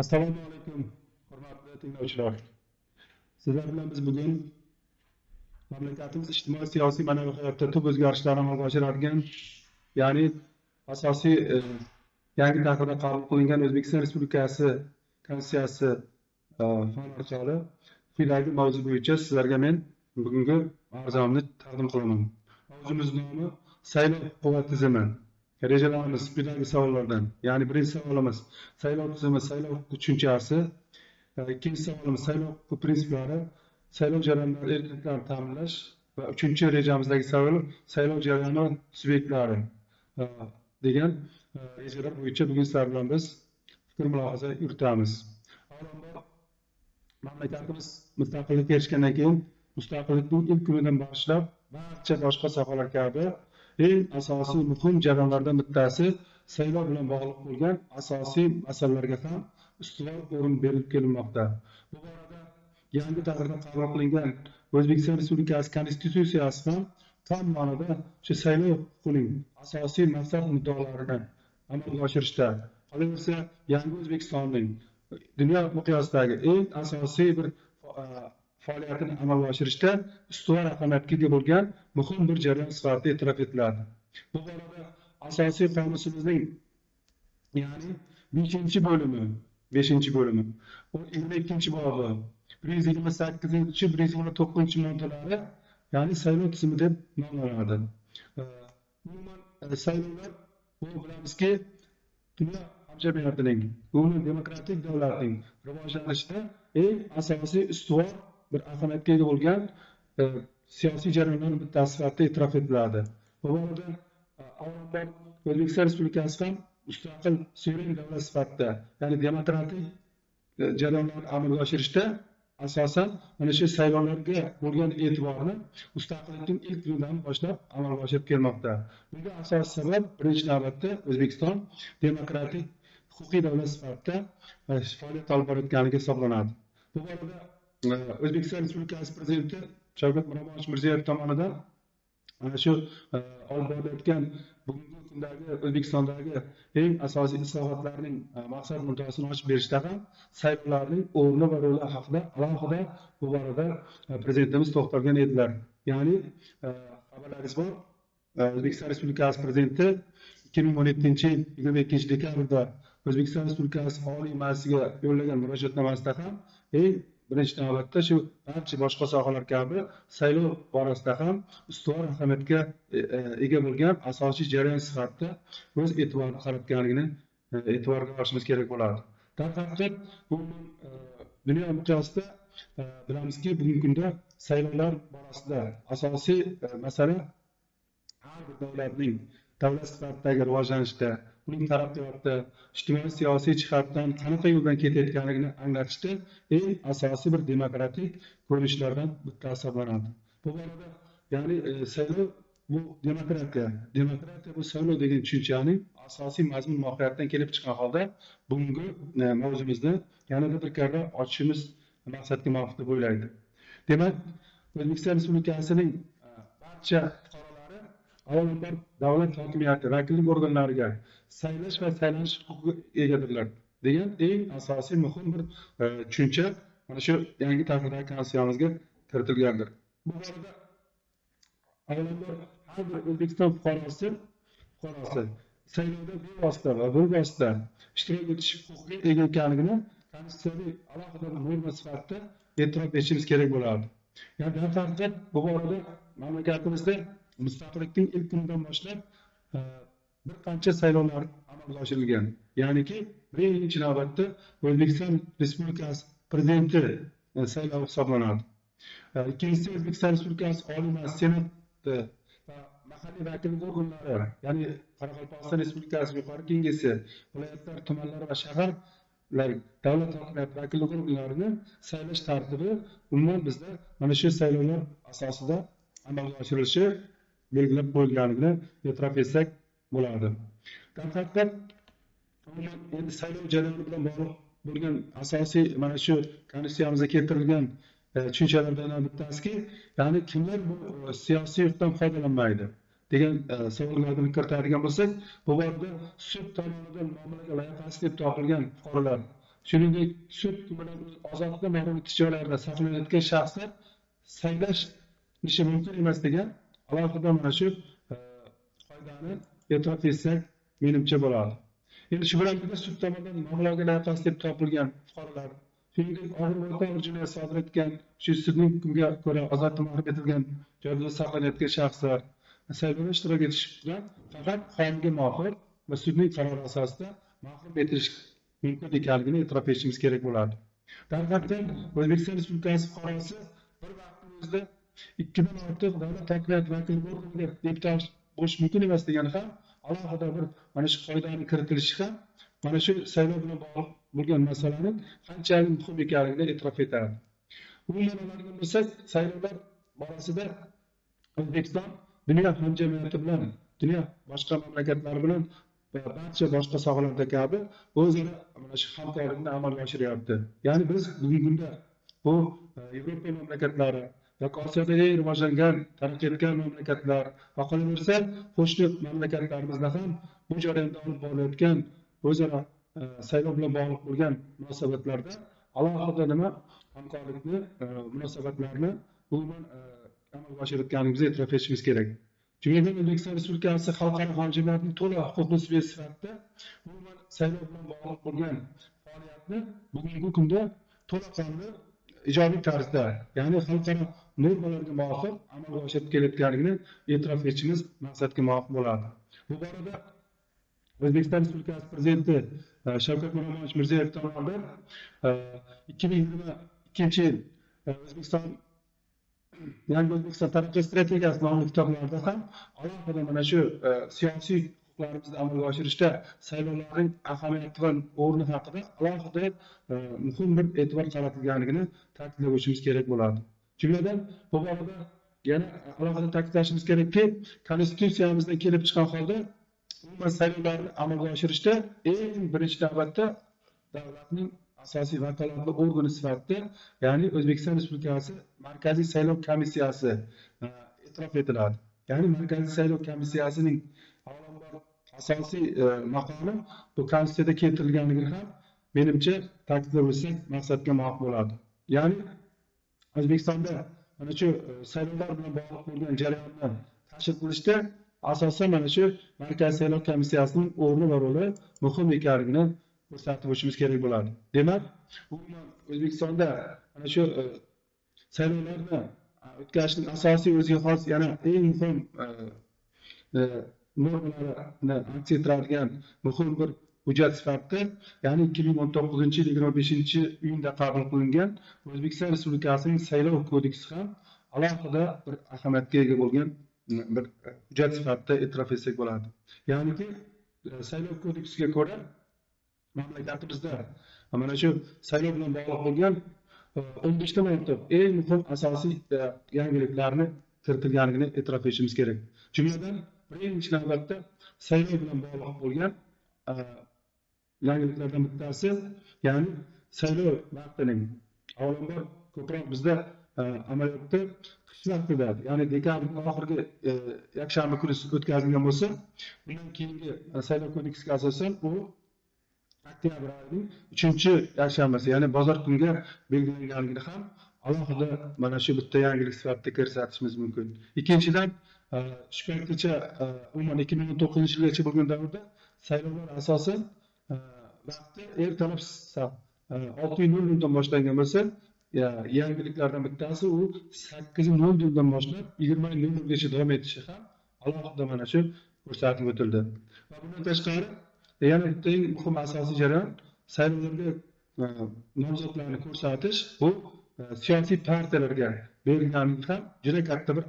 Assalomu alaykum, hurmatli tinglovchilar. Sizlar bilan biz bugun mamlakatimiz ijtimoiy, siyosiy, ma'naviy hayotida tub o'zgarishlarni amalga oshiradigan, ya'ni asosiy yangi tahrirda qabul qilingan O'zbekiston Respublikasi Konstitutsiyasi fan orqali quyidagi mavzu bo'yicha sizlarga men bugungi ma'ruzamni taqdim qilaman. Mavzumiz nomi saylov huquqi tizimi. Rejalarimiz quyidagi savollardan, ya'ni birinchi savolimiz saylov tizimi, saylov huquqi tushunchasi, ikkinchi savolimiz saylov huquqi prinsiplari, saylov jarayonlari erkinliklarini ta'minlash va uchinchi rejamizdagi savol saylov jarayoni subyektlari degan rejalar bo'yicha bugun sizlar bilan biz fikr mulohaza yuritamiz. Avvalambor, mamlakatimiz mustaqillikka erishgandan keyin mustaqillikning ilk kunidan boshlab barcha boshqa sohalar kabi eng asosiy muhim jarayonlardan bittasi saylov bilan bog'liq bo'lgan asosiy masalalarga ham ustuvor o'rin berilib kelinmoqda. Bu borada yangi tahrirda qabul qilingan O'zbekiston Respublikasi Konstitutsiyasi ham tom ma'noda shu saylov huquqining asosiy maqsad muddaolarini amalga oshirishda, qolaversa yangi O'zbekistonning dunyo miqyosidagi eng asosiy bir faoliyatini amalga oshirishda ustuvor ahamiyatga ega bo'lgan muhim bir jarayon sifatida e'tirof etiladi. Bu borada asosiy qonusimizning, ya'ni 5-bo'limi, 5-bo'limi, 22-bobi, 128, 129-moddalari, ya'ni saylov tizimi deb nomlanadi. Umuman saylovlar, bu bilamizki, dunyo hamjamiyatining, umuman demokratik davlatning rivojlanishida eng asosiy ustuvor bir ahamiyatga ega bo'lgan siyosiy jarayonlarning bittasi sifatida e'tirof etiladi. Bu borada avvalambor O'zbekiston Respublikasi ham mustaqil suveren davlat sifatida, ya'ni demokratik jarayonlarni amalga oshirishda asosan mana shu saylovlarga bo'lgan e'tiborni mustaqillikning ilk kunidan boshlab amalga oshirib kelmoqda. Bunga asosiy sabab birinchi navbatda O'zbekiston demokratik huquqiy davlat sifatida faoliyat olib borayotganligi hisoblanadi. Bu borada O'zbekiston Respublikasi Prezidenti Shavkat Miromonovich Mirziyoyev tomonidan mana shu olib borilayotgan bugungi kundagi O'zbekistondagi eng asosiy islohotlarning maqsad muddaosini ochib berishda ham saylovlarning o'rni va roli haqida alohida bu borada Prezidentimiz to'xtalgan edilar. Ya'ni xabarlaringiz bor, O'zbekiston Respublikasi Prezidenti 2017-yil 22 dekabrda O'zbekiston Respublikasi Oliy Majlisiga yo'llagan murojaatnomasida ham eng birinchi navbatda shu barcha boshqa sohalar kabi saylov borasida ham ustuvor ahamiyatga ega bo'lgan asosiy jarayon sifatida o'z e'tiborini qaratganligini e'tiborga olishimiz kerak bo'ladi. Darhaqiqat, umuman dunyo miqyosida bilamizki, bugungi kunda saylovlar borasida asosiy masala har bir davlatning davlat sifatidagi rivojlanishida, uning taraqqiyotida, ijtimoiy siyosiy jihatdan qanaqa yo'ldan ketayotganligini anglatishda eng asosiy bir demokratik ko'rinishlardan bittasi hisoblanadi. Bu borada, ya'ni saylov bu demokratiya, demokratiya bu saylov degan tushunchaning asosiy mazmun mohiyatidan kelib chiqqan holda bugungi mavzumizni yanada bir karra ochishimiz maqsadga muvofiq deb o'ylaydi. Demak, O'zbekiston Respublikasining barcha fuqarolari avvalambor davlat hokimiyati vakillik organlariga saylash va saylanish huquqiga egadirlar degan eng asosiy muhim bir tushuncha mana shu yangi tahrirdagi konstitutsiyamizga kiritilgandir. Bu borada avvalambor har bir O'zbekiston fuqarosi saylovda bevosita va bilvosita ishtirok etish huquqiga ega ekanligini konstitutsiyaviy alohida bir norma sifatida e'tirof etishimiz kerak bo'ladi. Ya'ni darhaqiqat, bu borada mamlakatimizda mustaqillikning ilk kunidan boshlab bir qancha saylovlar amalga oshirilgan. Ya'niki birinchi navbatda O'zbekiston Respublikasi Prezidenti saylovi hisoblanadi. Ikkinchisi O'zbekiston Respublikasi Oliy Majlisi Senati va mahalliy vakillik organlari, ya'ni Qoraqalpog'iston Respublikasi Jo'qorg'i Kengesi, viloyatlar, tumanlar va shaharlar davlat hokimiyati vakillik organlarini saylash tartibi umuman bizda mana shu saylovlar asosida amalga oshirilishi belgilab qo'yilganligini e'tirof etsak bo'ladi. Darhaqiqat, umuman endi saylov jarayoni bilan bog'liq bo'lgan asosiy mana shu konstitutsiyamizda keltirilgan tushunchalardan bittasiki, ya'ni kimlar bu siyosiy huquqdan foydalanmaydi degan savollarni kiritadigan bo'lsak, bu borada sud tomonidan muomalaga layoqatsiz deb topilgan fuqarolar shuningdek sud bilan ozodlikdan mahrum etish joylarida saqlanayotgan shaxslar saylash mumkin emas degan alohida mana shu qoidani e'tirof etsak menimcha bo'ladi. Endi shu bilan birga sud tomonidan mablag'ga layoqatsiz deb topilgan fuqarolar, shuningdek og'ir va o'rta og'ir jinoyat sodir etgan, shu sudning hukmiga ko'ra ozodlikdan mahrum etilgan joylarda saqlanayotgan shaxslar saylovda ishtirok etish bilan faqat qonunga muvofiq va sudning qarori asosida mahrum etilish mumkin ekanligini e'tirof etishimiz kerak bo'ladi. Darhaqiqat O'zbekiston Respublikasi fuqarosi bir vaqtning o'zida 2dan ortiq davlat hokimiyati vakili organiga deputat bo'lish mumkin emas degani ham alohida bir mana shu qoidani kiritilishi ham mana shu saylov bilan bog'liq bo'lgan masalaning qanchalik muhim ekanligini e'tirof etadi. Umuman oladigan bo'lsak, saylovlar borasida O'zbekiston dunyo hamjamiyati bilan, dunyo boshqa mamlakatlari bilan va barcha boshqa sohalarda kabi o'zaro mana shu hamkorlikni amalga oshiryapti. Ya'ni biz bugungi kunda bu Yevropa mamlakatlari yoki Osiyoda eng rivojlangan, taraqqiy etgan mamlakatlar va qolaversa qo'shni mamlakatlarimizda ham bu jarayonda olib borilayotgan o'zaro saylov bilan bog'liq bo'lgan munosabatlarda alohida nima hamkorlikni, munosabatlarni umuman amalga oshirayotganimizni e'tirof etishimiz kerak. Jumladan, O'zbekiston Respublikasi xalqaro hamjamiyatning to'la huquqli subyekti sifatida umuman saylov bilan bog'liq bo'lgan faoliyatni bugungi kunda to'laqonli ijobiy tarzda, ya'ni xalqaro normalarga muvofiq amalga oshirib kelayotganligini e'tirof etishimiz maqsadga muvofiq bo'ladi. Bu borada O'zbekiston Respublikasi Prezidenti Shavkat Miromonovich Mirziyoyev tomonidan 2022-yil O'zbekiston Yangi O'zbekiston taraqqiyot strategiyasi nomli kitoblarda ham alohida mana shu siyosiy huquqlarimizni amalga oshirishda saylovlarning ahamiyati va o'rni haqida alohida muhim bir e'tibor qaratilganligini ta'kidlab o'tishimiz kerak bo'ladi. Jumladan, bu borada yana alohida ta'kidlashimiz kerakki, konstitutsiyamizdan kelib chiqqan holda umuman saylovlarni amalga oshirishda eng birinchi navbatda davlatning asosiy vakolatli organi sifatida, ya'ni O'zbekiston Respublikasi Markaziy saylov komissiyasi e'tirof etiladi. Ya'ni Markaziy saylov komissiyasining avvalambor asosiy maqomi bu konstitutsiyada keltirilganligini ham menimcha ta'kidlab o'tsak maqsadga muvofiq bo'ladi. Ya'ni O'zbekistonda mana shu saylovlar bilan bog'liq bo'lgan jarayonni tashkil qilishda asosan mana shu Markaziy saylov komissiyasining o'rni va roli muhim ekanligini ko'rsatib o'tishimiz kerak bo'ladi. Demak, umuman O'zbekistonda mana shu saylovlarni o'tkazishning asosiy o'ziga xos yana eng muhim normalarini aks ettiradigan muhim bir hujjat sifatida, ya'ni 2019-yil 25-iyunda qabul qilingan O'zbekiston Respublikasining saylov kodeksi ham alohida bir ahamiyatga ega bo'lgan bir hujjat sifatida e'tirof etsak bo'ladi. Ya'niki saylov kodeksiga ko'ra mamlakatimizda mana shu saylov bilan bog'liq bo'lgan 15dan ortiq eng muhim asosiy yangiliklarni kiritilganligini e'tirof etishimiz kerak. Jumladan, birinchi navbatda saylov bilan bog'liq bo'lgan yangiliklardan bittasi, ya'ni saylov vaqtining avvalambor ko'proq bizda amaliyotda qish vaqtida, ya'ni dekabrning oxirgi yakshanba kuni o'tkazilgan bo'lsa, bundan keyingi saylov kodeksiga asosan u oktyabr oyining 3-yakshanbasi, ya'ni bozor kunga belgilanganligini ham alohida mana shu bitta yangilik sifatida ko'rsatishimiz mumkin. Ikkinchidan, shu paytgacha umuman 2019-yilgacha bo'lgan davrda saylovlar asosan vaqti ertalab 6:00dan boshlangan bo'lsa, yangiliklardan bittasi u 8:00dan boshlab 20:00gacha davom etishi ham alohida mana shu ko'rsatib o'tildi. Va bundan tashqari yana bitta eng muhim asosiy jarayon saylovlarga nomzodlarni ko'rsatish, bu siyosiy partiyalarga berilganligi ham juda katta bir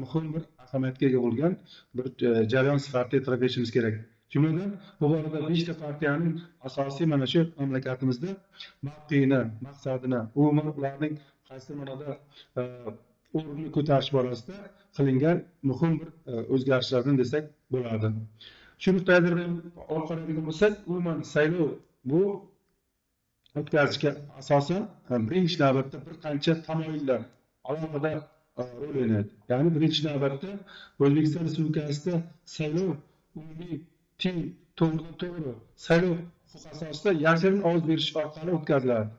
muhim bir ahamiyatga ega bo'lgan bir jarayon sifatida e'tirof etishimiz kerak. Jumladan, bu borada 5 ta partiyaning asosiy mana shu mamlakatimizda mavqeini, maqsadini, umuman ularning qaysi ma'noda o'rnini ko'tarish borasida qilingan muhim bir o'zgarishlardan desak bo'ladi. Shu nuqtai nazardan olib qaraydigan bo'lsak, umuman saylov bu o'tkazishga asosan birinchi navbatda bir qancha tamoyillar alohida rol o'ynaydi. Ya'ni birinchi navbatda O'zbekiston Respublikasida saylov umumiy, teng, to'g'ridan to'g'ri saylov huquq asosida yashirin ovoz berish orqali o'tkaziladi.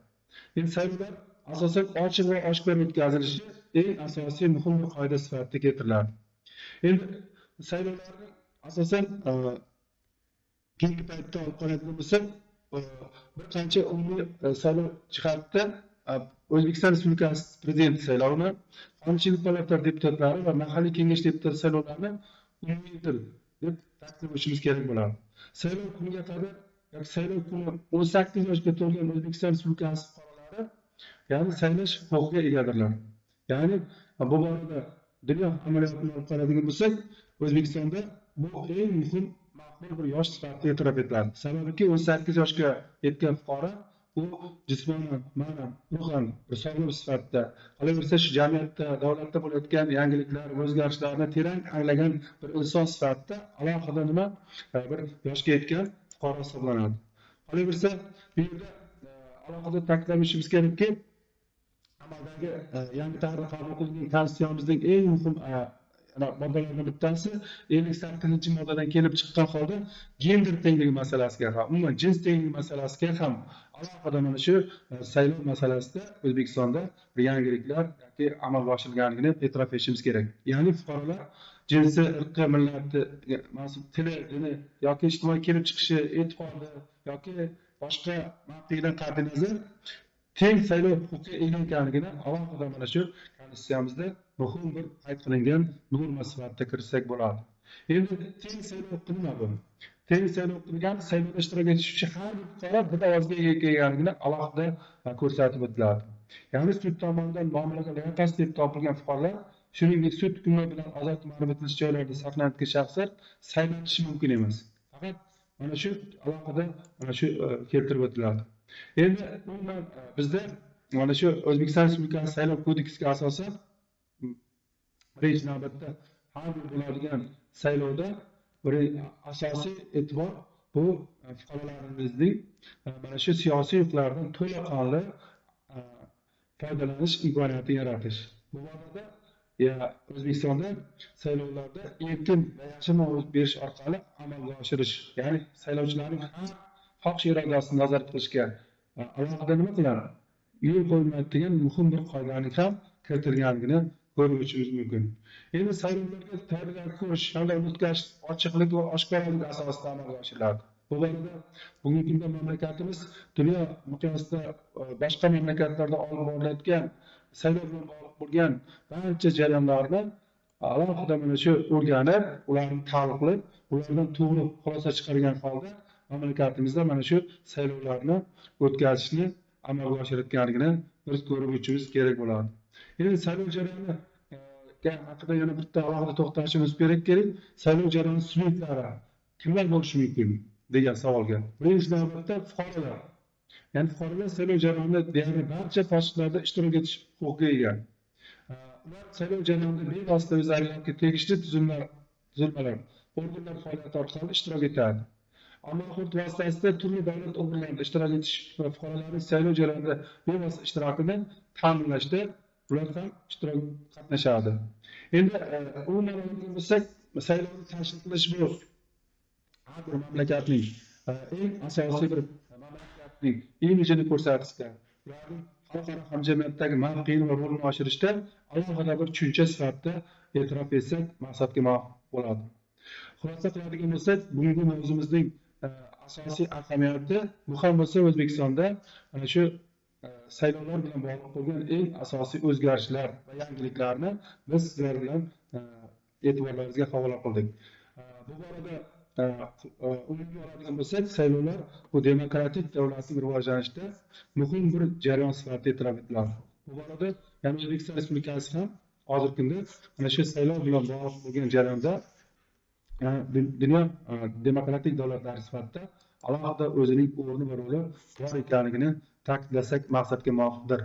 Endi saylovlar asosan ochiq va oshkor o'tkazilishi eng asosiy muhim bir qoida sifatida keltiriladi. Endi saylovlarni asosan keyingi paytda olib qaraydigan bo'lsak, bir qancha umumiy saylov jihatda O'zbekiston Respublikasi prezidenti saylovini, Qonunchilik palatasi deputatlari va mahalliy kengash deputati saylovlarini umumiydir deb ta'kidlab o'tishimiz kerak bo'ladi. Saylov kuniga qadar yoki saylov kuni 18 yoshga to'lgan O'zbekiston Respublikasi fuqarolari, ya'ni saylash huquqiga egadirlar. Ya'ni bu borada dunyo amaliyotini olib qaraydigan bo'lsak, O'zbekistonda bu eng muhim maqbul bir yosh sifatida e'tirof etiladi. Sababiki 18 yoshga yetgan fuqaro u jismonan, ma'nan, ruhan bir sog'lom sifatida, qolaversa shu jamiyatda, davlatda bo'layotgan yangiliklar, o'zgarishlarni terang anglagan bir inson sifatida alohida nima bir yoshga yetgan fuqaro hisoblanadi. Qolaversa bu yerda alohida ta'kidlashimiz kerakki, amaldagi yangi tahrir qabul qilingan konstitutsiyamizning eng muhim moddalaridan bittasi 58-moddadan kelib chiqqan holda gender tengligi masalasiga ham, umuman jins tengligi masalasiga ham alohida mana shu saylov masalasida O'zbekistonda bir yangiliklar yoki amalga oshirilganligini e'tirof etishimiz kerak. Ya'ni fuqarolar jinsi, irqi, millati, mansub tili, dini yoki ijtimoiy kelib chiqishi, e'tiqodi yoki boshqa mavqedan qat'iy nazar teng saylov huquqiga ega ekanligini alohida mana shu konstitutsiyamizda muhim bir qayd qilingan norma sifatida kiritsak bo'ladi. Endi teng saylov huquqi nima bu? Teng saylov huquqi degani saylovda ishtirok etuvchi har bir fuqaro bir ovozga ega ekanligini alohida ko'rsatib o'tiladi. Ya'ni sud tomonidan muomalaga layoqatsiz deb topilgan fuqarolar, shuningdek sud hukmi bilan ozod mahrum etilish joylarida saqlanayotgan shaxslar saylanishi mumkin emas. Faqat mana shu alohida mana shu keltirib o'tiladi. Endi umuman bizda mana shu O'zbekiston Respublikasi saylov kodeksiga asosan birinchi navbatda har bir bo'ladigan saylovda bir asosiy e'tibor bu fuqarolarimizning mana shu siyosiy huquqlaridan to'laqonli foydalanish imkoniyatini yaratish. Bu borada O'zbekistonda saylovlarda erkin va yashirin ovoz berish orqali amalga oshirish, ya'ni saylovchilarning har xohish irodasini nazorat qilishga alohida nima qiladi? Yo'l qo'yilmaydi degan muhim bir qoidaning ham kiritilganligini ko'rib o'tishimiz mumkin. Endi saylovlarga tayyorgarlik ko'rish hamda o'tkazish ochiqlik va oshkoralik asosida amalga oshiriladi. Bu borada bugungi kunda mamlakatimiz dunyo miqyosida boshqa mamlakatlarda olib borilayotgan saylov bilan bog'liq bo'lgan barcha jarayonlarni alohida mana shu o'rganib, ularni tahlil qilib, ulardan to'g'ri xulosa chiqargan holda mamlakatimizda mana shu saylovlarni o'tkazishni amalga oshirayotganligini biz ko'rib o'tishimiz kerak bo'ladi. Endi saylov jarayoni haqida yana bitta alohida to'xtalishimiz kerak. Saylov jarayoni subyektlari kimlar bo'lishi mumkin degan savolga birinchi navbatda fuqarolar. Ya'ni fuqarolar saylov jarayonida deyarli barcha bosqichlarda ishtirok etish huquqiga ega. Ular saylov jarayonida bevosita o'zlari yoki tegishli tuzilmalar, organlar faoliyati orqali ishtirok etadi. Ommaviy axborot vositasida turli davlat organlarida ishtirok etish va fuqarolarning saylov jarayonida bevosita ishtirokini ta'minlashda ular ham ishtirok qatnashadi. Endi umuman oladigan bo'lsak, saylovni tashkil qilish bu har bir mamlakatning eng asosiy bir mamlakatning imijini ko'rsatishda, ularning xalqaro hamjamiyatdagi mavqeini va rolini oshirishda alohida bir tushuncha sifatida e'tirof etsak maqsadga muvofiq bo'ladi. Xulosa qiladigan bo'lsak, bugungi mavzumizning asosiy ahamiyati bu ham bo'lsa O'zbekistonda mana shu saylovlar bilan bog'liq bo'lgan eng asosiy o'zgarishlar va yangiliklarni biz sizlar bilan e'tiborlaringizga havola qildik. Bu borada umumiy oladigan bo'lsak, saylovlar bu demokratik davlatning rivojlanishida muhim bir jarayon sifatida e'tirof etiladi. Bu borada ya'ni O'zbekiston Respublikasi ham hozirgi kunda mana shu saylov bilan bog'liq bo'lgan jarayonda dunyo demokratik davlatlari sifatida alohida o'zining o'rni va roli bor ekanligini ta'kidlasak maqsadga muvofiqdir.